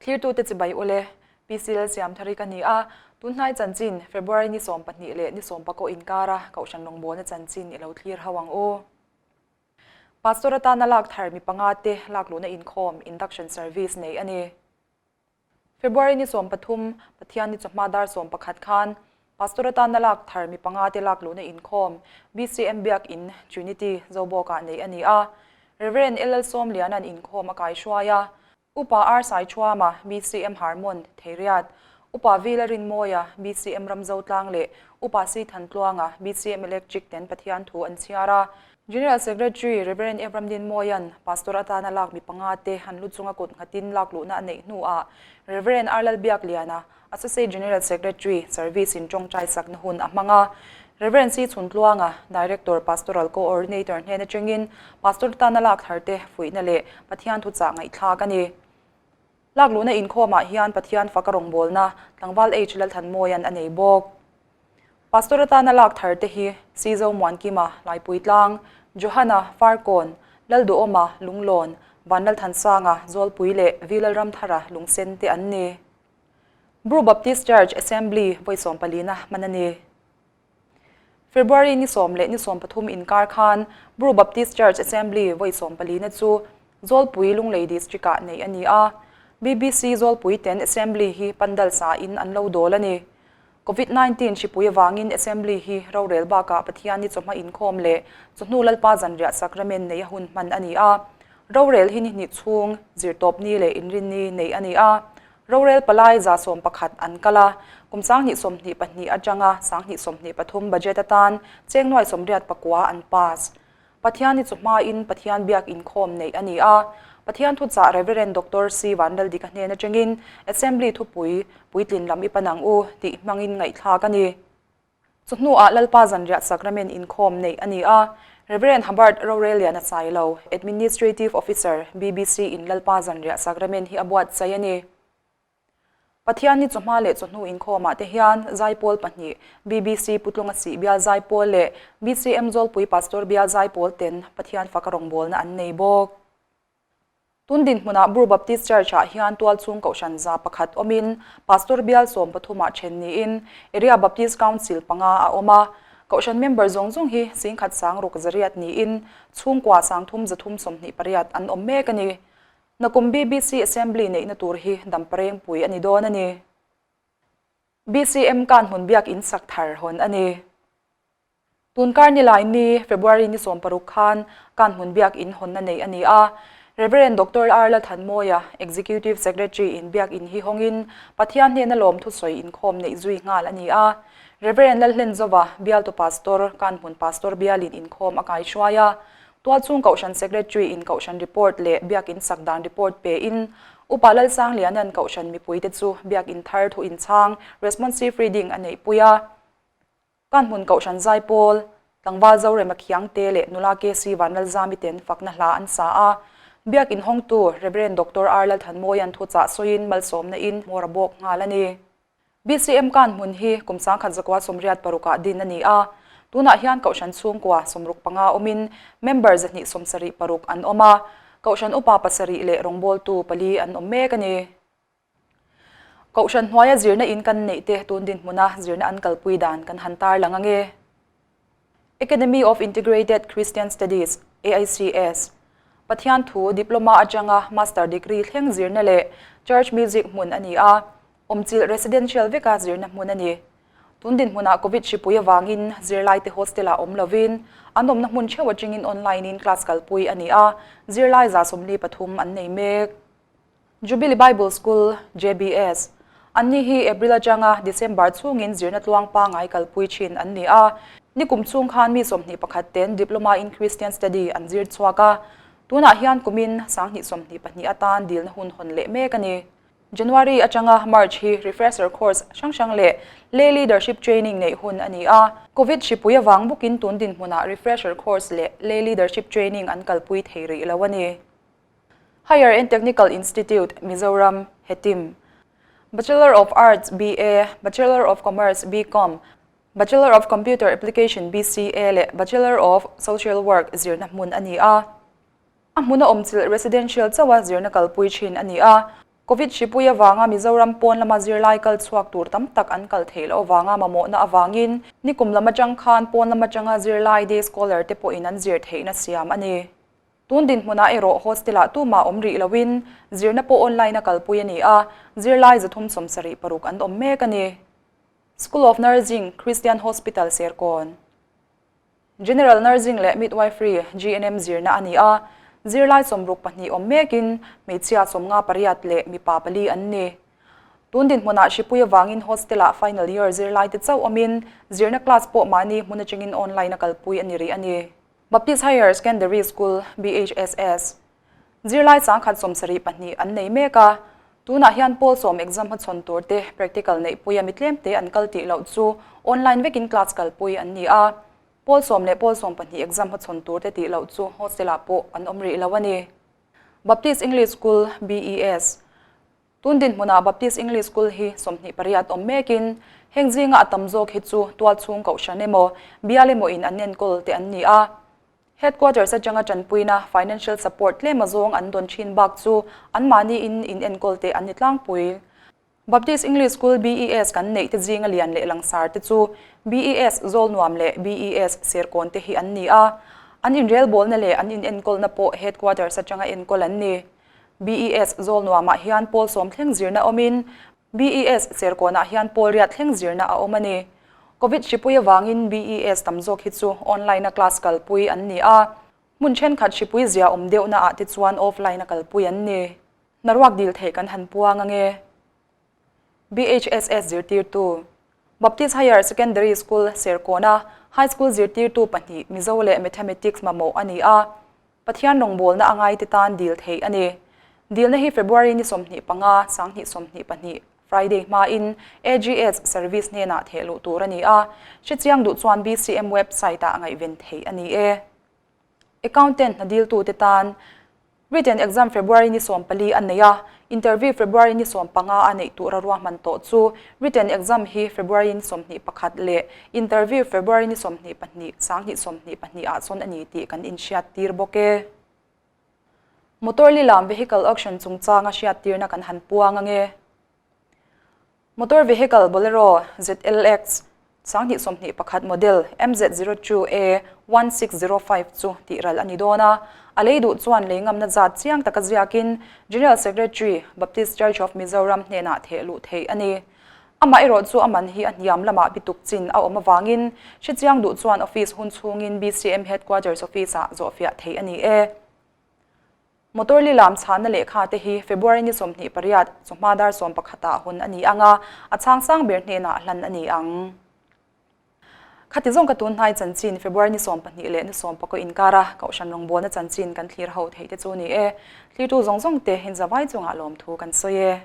Thlirtute chibai ule, PC Lalsiamthari ka ni a, tunhnai chanchin February ni 12 leh ni 10 inkara Kohhran rawngbawlna chanchin i lo thlir ho ang u. Pastor atana lak thar mi panga te lakluhna inkhawm, induction service, nei a ni. February ni 13, Pathian ni chawhma dar 11 khan Pastor atana lak thar mi panga te lakluhna inkhawm BCM Biak In, Trinity, Zobawkah nei a ni a. Rev. LL Sawmliana'n inkhawm a kaihruai a. Upa R Saiṭhuama, BCM Harmon, Theiriat, Upa V Larinmawia, BCM Ramzotlang leh Upa C Thantluanga, BCM Electric ten Pathian thu an chhiar a. General Secretary Rev. Ephraim Dinmawia'n Pastor atana lak mi panga te an lu chunga kut nghatin lak luhna a neih hnuah Rev. R Lalbiakliana, Associate General Secretary, Service in tawngtai sakna hun a hmang a. Rev. C Chhuntluanga, Director, Pastoral Coordinator hnen atangin Pastor tana lak thar te fuihna leh Pathian thuchah ngaihthlak a ni. Lak luhna inkhawmah hian Pathian faka rawngbawlna Tlangval H Lalthanmawia'n a nei bawk. Pastor atana lak thar te hi Sizo Muankima, Laipuitlang, Johana, Farkawn, Lalduhawma, Lunglawn, Vanlalthansanga, Zawlpui leh V Lalramthara, Lungsen te an ni. Bru Baptist Church Assembly vawi sawmpalina hman a ni. February ni 10 leh ni 13 inkar khan Bru Baptist Church Assembly vawi sawmpalina chu Zawlpui Lunglei District-ah neih a ni a. BBC Zawlpui ten Assembly hi pandal sa in an lo dawl a ni. Covid 19 hripui avangin Assembly hi rorel bakah Pathian ni chawhma inkhawm leh chawhnu Lalpa zanriah sakramen neih a hun hman a ni a. Rorel hi ni hnih chhung, zirtawpni leh inrinni neih a ni a. Rorel palai 111 an kal a, kum 2022 atanga 2023 budget atan cheng nuai 89 an pass. Pathian ni chu hmain Pathian biak inkhawm neih a ni a. Pathian thuchah Rev. Doctor C. Vanlaldika hnen atangin Assembly thupui puitlin lam i pan ang u tih hmangin ngaihthlak a ni. Chu hnuah Lalpa zanriah sakramen inkhawm neih a ni a, Rev. Habert Rorelian a chai lo, Administrative Officer, BBC in Lalpa zanriah sakramen hi a buatsaih a ni. Pathian ni chawhma leh chawhnu inkhawmah te hian Zaipawl pahnih, BBC Putlunga Sih Bial Zaipawl leh BCM Zawlpui Pastor Bial Zaipawl ten Pathian faka rawngbawlna an nei bawk. Tun dinhmunah Bru Baptist Church-ah hian tualchhung kohhran 101 awmin Pastor bial 13-ah then niin Area Baptist Council panga a awm a. Kohhran member zawng zawng hi 10,000 600 niin chhungkua 3,328 an awm mek a ni. Nakum BBC Assembly neihna tur hi damparengpui a ni dawn a ni. BCM kan hmun biak in sak thar hawn a ni. Tunkar ni lai ni, February ni 16 khan kan hmun biak in hawnna nei a ni a. Rev. Doctor R Lalthanmawia, Executive Secretary in biak in hi hawngin Pathian hnena lawm thusawi inkhawm neih zui nghal a ni a. Rev. Lalhlenzova, Bialtu Pastor, kan hmun Pastor bialin inkhawm a kaihruai a. Tualchhung Kohhran Secretary in Kohhran report leh biak in sak dan report pe in Upa Lalsangliana'n Kohhran mipuite chu biak in thar thu inchhang, responsive reading, a neihpui a. Kan hmun Kohhran Zaipawl, tlangval Zorema Khiangte leh nula KC Vanlalzami ten fakna hla an sa a. Biak inhawngtu Rev. Doctor R Lalthanmawia'n thuchah sawiin malsawmna in hmawr a bawk nghal a ni. BCM kan hmun hi kum 1986 ah din a ni a. Tunah hian Kohhran chhungkua 65 awmin member 276 an awm a. Kohhran upa pasarih leh rawngbawltu pali an awm mek a ni. Kohhran hnuaia zirna in kan neih te tun dinhmuna zirna an kalpui dan kan han tar lang ange. Academy of Integrated Christian Studies, AICS, Pathian thu Diploma atanga Master Degree thleng zirna leh Church Music hmun a ni a, awmchilh residential veka zirna hmun a ni. Tun dinhmunah Covid hripui avangin zirlaite hostel-ah awm lovin an awmna hmun theuh atangin online-in class kalpui a ni a, zirlai 43 an nei mek. Jubilee Bible School, JBS, Anni hi April atanga December chhungin zirna tluang pangngai kalpui thin an ni a. Nikum chhung khan mi 21 ten Diploma in Christian Study an zir chhuak a. Tunah hian kumin 2022 atan dilna hun hawn leh mek a ni. January atanga March hi Refresher Course hrang hrang leh Lay Leadership Training neih hun a ni a. Covid hripui avang bawkin tun dinhmunah Refresher Course leh Lay Leadership Training an kalpui thei rih lo a ni. Higher and Technical Institute, Mizoram, HETIM, Bachelor of Arts, BA, Bachelor of Commerce, BCom, Bachelor of Computer Application, BCA, leh Bachelor of Social Work zirna hmun a ni a. A hmuna awmchilh residential chauha zirna kalpui thin a ni a. Covid hripui avanga Mizoram pawn lama zirlai kal chhuak tur tam tak an kal theih loh avanga mamawhna avangin nikum lam atang khan pawn lam atanga zirlai day scholar te pawhin an zir theihna siam a ni. Tun dinhmunah erawh hostel-ah tumah awm rih loin zirna pawh online a kalpui a ni a, zirlai 376 an awm mek a ni. School of Nursing, Christian Hospital, Serkawn. General Nursing leh Midwifery, GNM, zirna a ni a, zirlai 62 awm mekin hmeichhia 58 leh mipa pali an ni. Tun dinhmunah hripui avangin hostel-ah final year zirlaite chauh awmin zirna class pawh mahni hmun atangin online a kalpui a ni rih a ni. Baptist Higher Secondary School, BHSS, zirlai 172 an nei mek a, tunah hian pawl sawm exam hmachhawn tur te practical neihpuia mi tlemte an kal tih loh chu online vekin class kalpui an ni a, pawl sawm leh pawl 12 exam hmachhawn tur te tih loh chu hostel-ah pawh an awm rih lo a ni. Baptist English School, BES, Tun dinhmunah Baptist English School hi 28 awm mekin heng zinga a tam zawk hi chu tualchhung kohhran emaw, bial emaw in an enkawl te an ni a. Headquarters atanga tanpuina, financial support, tlem azawng an dawn thin bak chu anmahni in in enkawl te an ni tlangpui. Baptist English School, BES, kan neih te zinga lian leh langsar te chu BES Zawlnuam leh BES Serkawn te hi an ni a. An inrelbawlna leh an inenkawlna pawh headquarters atanga enkawl an ni. BES Zawlnuamah hian pawl sawm thleng zirna awmin, BES Serkawnah hian pawl riat thleng zirna a awm a ni. Covid hripui avangin BES tam zawk hi chu online-a class kalpui an ni a, hmun thenkhat hripui zia awm deuhna ah te chuan offline-a kalpui an ni. Hnaruak dil theih kan han puang ange. BHSS zirtirtu, Baptist Higher Secondary School, Serkawna High School zirtirtu pahnih Mizo leh Mathematics mamawh a ni a. Pathian rawngbawlna a ngaite tan dil theih a ni. Dilna hi February ni 25, 2022, Friday hmain AGS Service hnenah theh luh tur a ni a, hrechiang duh chuan BCM website-ah ngaihven theih a ni e. Accountant hna diltute tan Written exam February ni 14 a nei a, interview February ni 15 a neih tura ruahman tawh chu written exam hi February ni 21 leh interview February ni 22, 2022 ah chuan a ni tih kan inhriat tir bawk e. Motor lilam vehicle auction chungchanga hriattirna kan han puang ange. Motor vehicle Bolero ZLX 2021 model MZ02A 1605 chu tihral a ni dawn a, a lei duh chuan lei ngamna zat chiang taka ziakin General Secretary, Baptist Church of Mizoram hnenah theh luh theih a ni. Amaherawh chu a man hi a hniam lamah bituk chin a awm avangin hrechiang duh chuan office hun chhungin BCM Headquarters office-ah zawhfiah theih a ni e. Motor lilam chhahna lehkha te hi February ni 28 chawhma dar 11 ah hun a ni ang a, a chhang sang ber hnenah hlan a ni ang. Khati zawng ka tun hnai chanchin February ni 12 leh ni 19 inkara Kohhran rawngbawlna chanchin kan thlir ho theih te chu ni e. Thlirtu zawng zawng te inzavai chungah lawmthu kan sawi e.